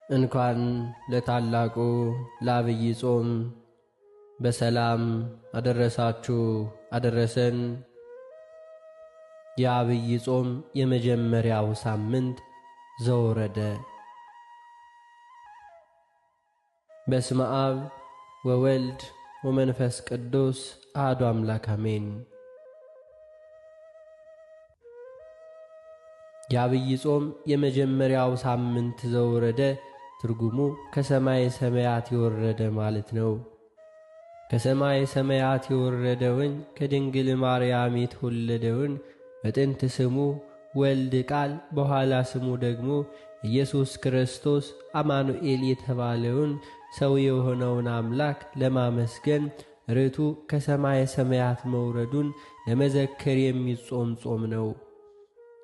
እንኳን ለታላቁ ለዐቢይ ጾም በሰላም አደረሳችሁ አደረሰን። የዐቢይ ጾም የመጀመሪያው ሳምንት ዘወረደ። በስመ አብ ወወልድ ወመንፈስ ቅዱስ አሐዱ አምላክ አሜን። የዐቢይ ጾም የመጀመሪያው ሳምንት ዘወረደ ትርጉሙ ከሰማይ ሰማያት የወረደ ማለት ነው። ከሰማይ ሰማያት የወረደውን ከድንግል ማርያም የተወለደውን በጥንት ስሙ ወልድ ቃል በኋላ ስሙ ደግሞ ኢየሱስ ክርስቶስ አማኑኤል የተባለውን ሰው የሆነውን አምላክ ለማመስገን ርቱ ከሰማይ ሰማያት መውረዱን ለመዘከር የሚጾም ጾም ነው።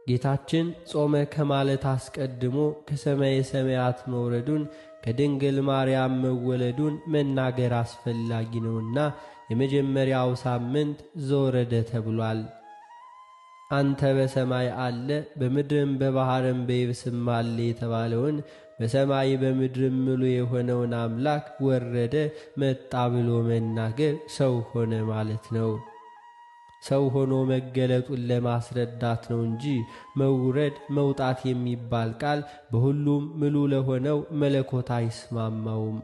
ጌታችን ጾመ ከማለት አስቀድሞ ከሰማይ ሰማያት መውረዱን ከድንግል ማርያም መወለዱን መናገር አስፈላጊ ነውና የመጀመሪያው ሳምንት ዘወረደ ተብሏል። አንተ በሰማይ አለ በምድርም በባህርም በየብስም አለ የተባለውን በሰማይ በምድርም ምሉ የሆነውን አምላክ ወረደ መጣ ብሎ መናገር ሰው ሆነ ማለት ነው። ሰው ሆኖ መገለጡን ለማስረዳት ነው እንጂ መውረድ መውጣት የሚባል ቃል በሁሉም ምሉ ለሆነው መለኮት አይስማማውም።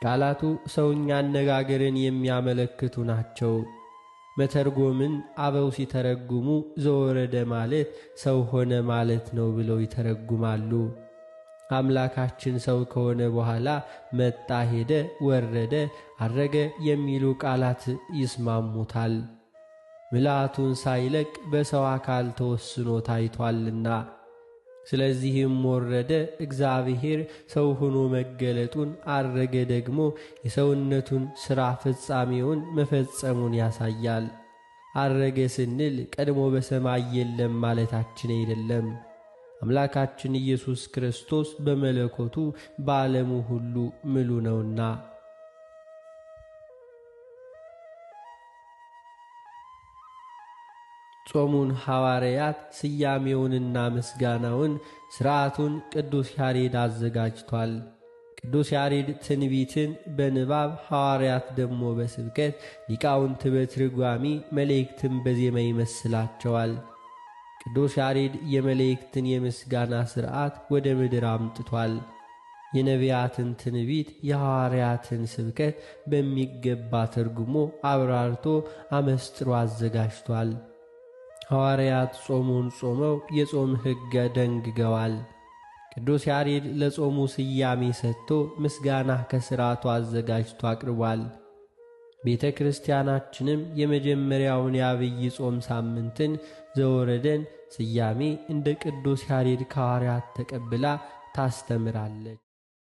ቃላቱ ሰውኛ አነጋገርን የሚያመለክቱ ናቸው። መተርጎምን አበው ሲተረጉሙ ዘወረደ ማለት ሰው ሆነ ማለት ነው ብለው ይተረጉማሉ። አምላካችን ሰው ከሆነ በኋላ መጣ፣ ሄደ፣ ወረደ፣ አረገ የሚሉ ቃላት ይስማሙታል። ምልአቱን ሳይለቅ በሰው አካል ተወስኖ ታይቷልና። ስለዚህም ወረደ እግዚአብሔር ሰው ሆኖ መገለጡን፣ አረገ ደግሞ የሰውነቱን ሥራ ፍጻሜውን መፈጸሙን ያሳያል። አረገ ስንል ቀድሞ በሰማይ የለም ማለታችን አይደለም። አምላካችን ኢየሱስ ክርስቶስ በመለኮቱ በዓለሙ ሁሉ ምሉ ነውና። ጾሙን ሐዋርያት ስያሜውንና ምስጋናውን ሥርዓቱን ቅዱስ ያሬድ አዘጋጅቷል። ቅዱስ ያሬድ ትንቢትን በንባብ ሐዋርያት ደግሞ በስብከት ሊቃውንት በትርጓሚ መላእክትን በዜማ ይመስላቸዋል። ቅዱስ ያሬድ የመላእክትን የምስጋና ሥርዓት ወደ ምድር አምጥቷል። የነቢያትን ትንቢት የሐዋርያትን ስብከት በሚገባ ተርጉሞ አብራርቶ አመስጥሮ አዘጋጅቷል። ሐዋርያት ጾሙን ጾመው የጾም ሕግ ደንግገዋል። ቅዱስ ያሬድ ለጾሙ ስያሜ ሰጥቶ ምስጋና ከሥርዓቱ አዘጋጅቶ አቅርቧል። ቤተ ክርስቲያናችንም የመጀመሪያውን የዐቢይ ጾም ሳምንትን ዘወረደን ስያሜ እንደ ቅዱስ ያሬድ ከሐዋርያት ተቀብላ ታስተምራለች።